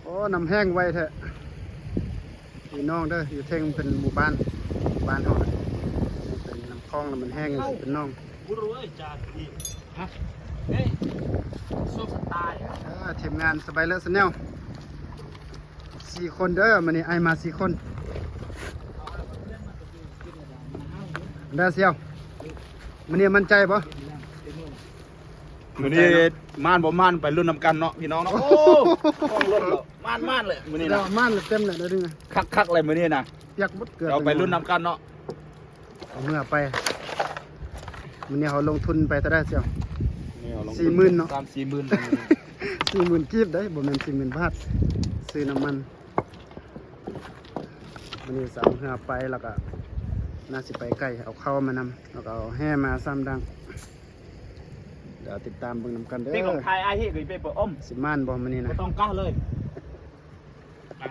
ໂອ້ ນ້ຳແຫ້ງໄວແທ້ພີ່ນ້ອງເດີ. ຢູ່ເທິງເປັນໝູ່ບ້ານ ໝູ່ບ້ານເຮົານະ ເປັນນ້ຳຄອງແລ້ວມັນແຫ້ງ ເປັນໜອງ. ເອີ ທີມງານສະບາຍເລີຊາແນລ ສີ່ຄົນເດີ. ມື້ນີ້ອ້າຍມາສີ່ຄົນເດີສ່ຽວ. ມື້ນີ້ໝັ້ນໃຈບໍ່? ມື້ນີ້ໝານບໍ່ໝານໄປລຸ້ນນຳກັນເນາະພີ່ນ້ອງເນາະ. ໂອ້ ຫ້ອງລົດແລ້ວ ໝານໆເລີຍມື້ນີ້ນະ. ໝານເຕັມແລ້ວເດີ ຄັກໆເລີຍມື້ນີ້ນະ. ປຽກໝົດເກືອບ. ເອົາໄປລຸ້ນນຳກັນເນາະ ເອົາເມືອໄປ. ມື້ນີ້ເຮົາລົງທຶນໄປເທົ່າໃດສ່ຽວ? ສີ່ໝື່ນເນາະ ສາມສີ່ໝື່ນ ສີ່ໝື່ນກີບເດ້ ບໍ່ແມ່ນສີ່ໝື່ນບາດ. ຊື້ນ້ຳມັນ. ມື້ນີ້ຊິເອົາເຮືອໄປ ແລ້ວກະໜ້າຊິໄປໄກ ເອົາເຂົ້າມານຳ ແລ້ວກະເອົາແຮ່ມາສາມດັງ. ດຽວຕິດຕາມເບິ່ງນຳກັນເດີ. ປີກອງໄທອາເຮກເລີຍເປເປີອອມ ຊິມ່ານບໍ່ມື້ນີ້ນະ? ບໍ່ຕ້ອງກາເລີຍ